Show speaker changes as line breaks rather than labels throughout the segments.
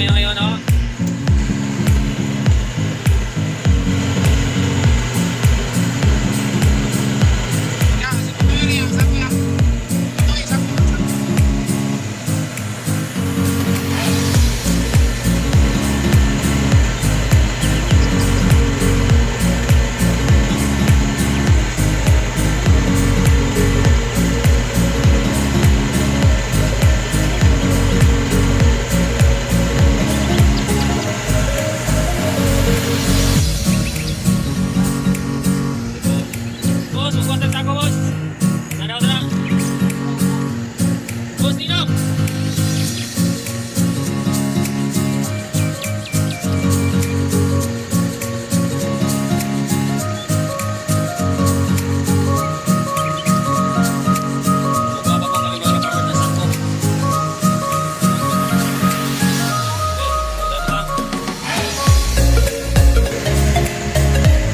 kami ngayon, oh. Boss, magkuha sa ako, boss. Tara, tara. Boss, Nino. Mukha pa po kami mga farmer na sako.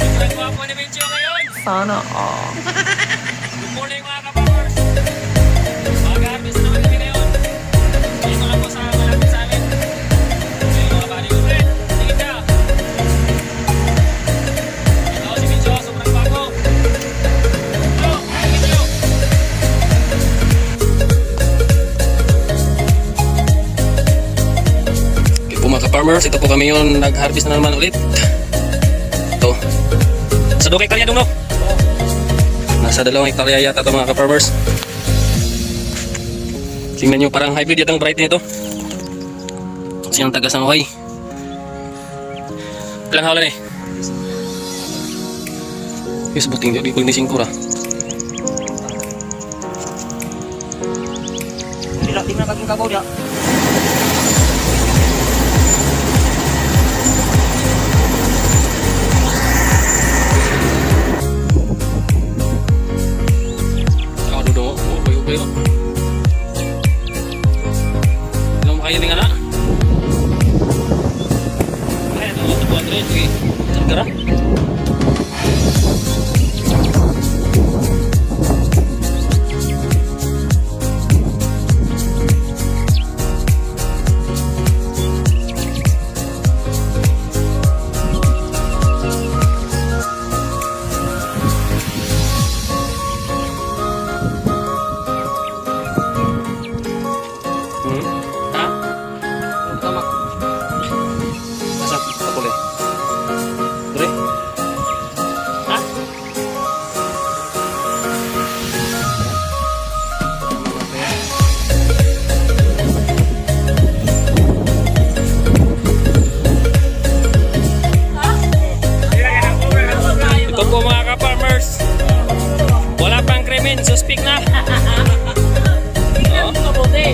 Sobrang gwapo ni Bencho ngayon.
Sana all.
Good morning, mga ka-farmers! Mag-harvest naman kami ngayon. Dito lang po sa malapit sa amin. Ngayon, mga pare ko, pre, tingin ka! Ito si Mincho, sobrang bago. Ito, Mincho! Okay po, mga ka-farmers, ito po kami yun. Nag-harvest na naman ulit. Ito. Sa 2 hektarya dong, no? Nasa 2 hektarya yata ito, mga ka-farmers. Tingnan nyo, parang hybrid yata ang variety nito. Kasi yung taga Sangway. Ilang hawlan eh? Yes, buting di ko hindi singkura.
Dila, di mo na kaging kabaw, dia.
Ako dudo, oh, okay, okay. Oh. Ano mo kayo nga na? Ay, ito, ito, ito, ito, sige. Karga. Ha?
Tama.
Asa? Kapule. Dre? Ha? Ito po, mga ka-farmers. Wala pang krimen, suspik na. Oo.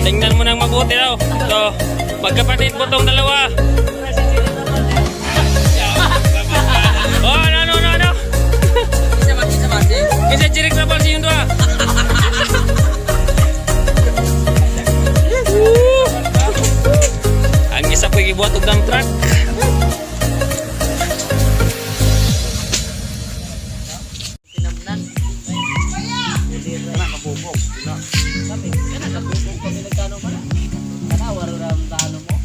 Tingnan mo nang mabuti daw. Ito, magkapatid po tong dalawa. Oh, ano, ano, ano, ano? Kinsa jirik na si yung dua? Woo! Ang isa po gibuhat og dump truck.
Tinamnan. Kana kabubog. Sabi, kana kabubog kami nagkano man. Kana waro ra ang tano mo.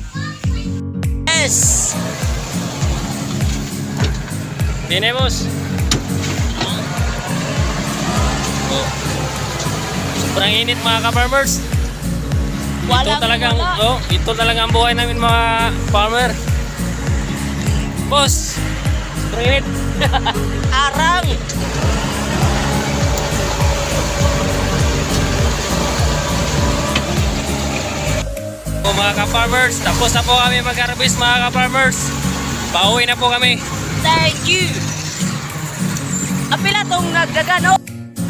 Yes!
Nene, boss. Oh. Sobrang init, mga ka-farmers. Ito
Walang
talagang
wala.
Oh, ito talaga ang buhay namin mga farmer. Boss, sobrang init.
Arang!
Po, mga ka-farmers, tapos na po kami mag-harvest, mga ka-farmers. Pauwi na po kami.
Thank you! Apila tong nagdagano.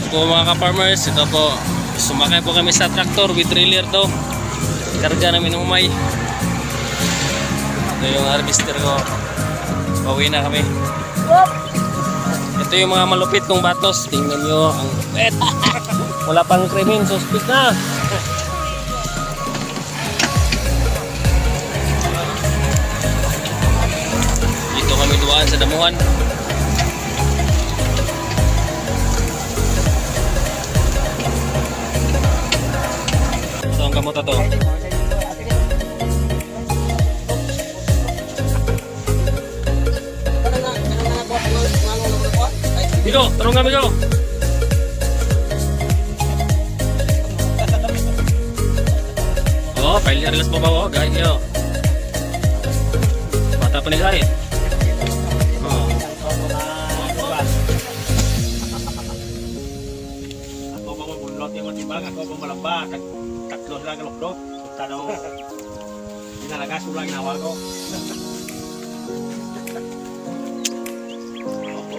Po, mga ka-farmers, ito po. Sumakay po kami sa tractor with trailer to. Karga namin ng umay. Ito yung harvester ko. Pauwi na kami.
Whoop!
Ito yung mga malupit kong batos. Tingnan nyo ang lupit. Wala pang krimen, suspik na. Dito kami duaan sa damuhan. Ito ang kamuta to. Amigo, tarong amigo. Oh, pile niya relax babaw oh, gaya niyo. Bata pa nila eh. Oh.
Ako ba mabulot yung tibag, ako ba malamba, tatlo sila kalukdok. Punta daw. Dinalagas ko lang ginawa ko. Opo.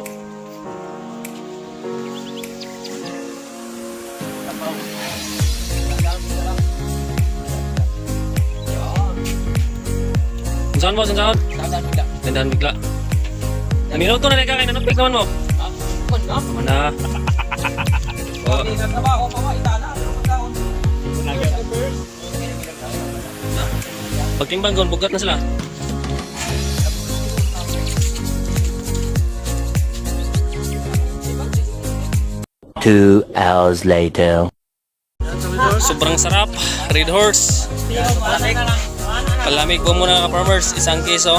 Saan mo, saan? Dandan bigla. Minuto na ka kay nanupik naman mo. Mana. Oh. Pagtimbang gon bugat na sila.
2 hours later.
Sobrang sarap. Red Horse. Palamig po muna, ka-farmers. Isang keso.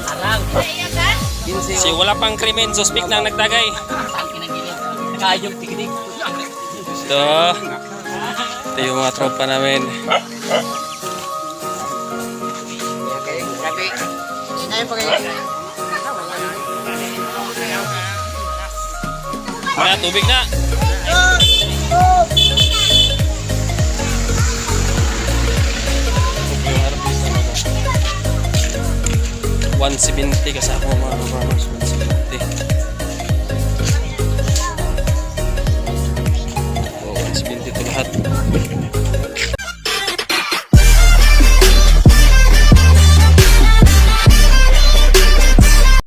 Arang.
Si wala pang krimen, suspect na ang nagtagay.
Kayong tiginig.
Ito. Ito yung mga tropa namin. Wala, tubig na. Yung harvest, ano ba? 170 kasama mga farmers. 170.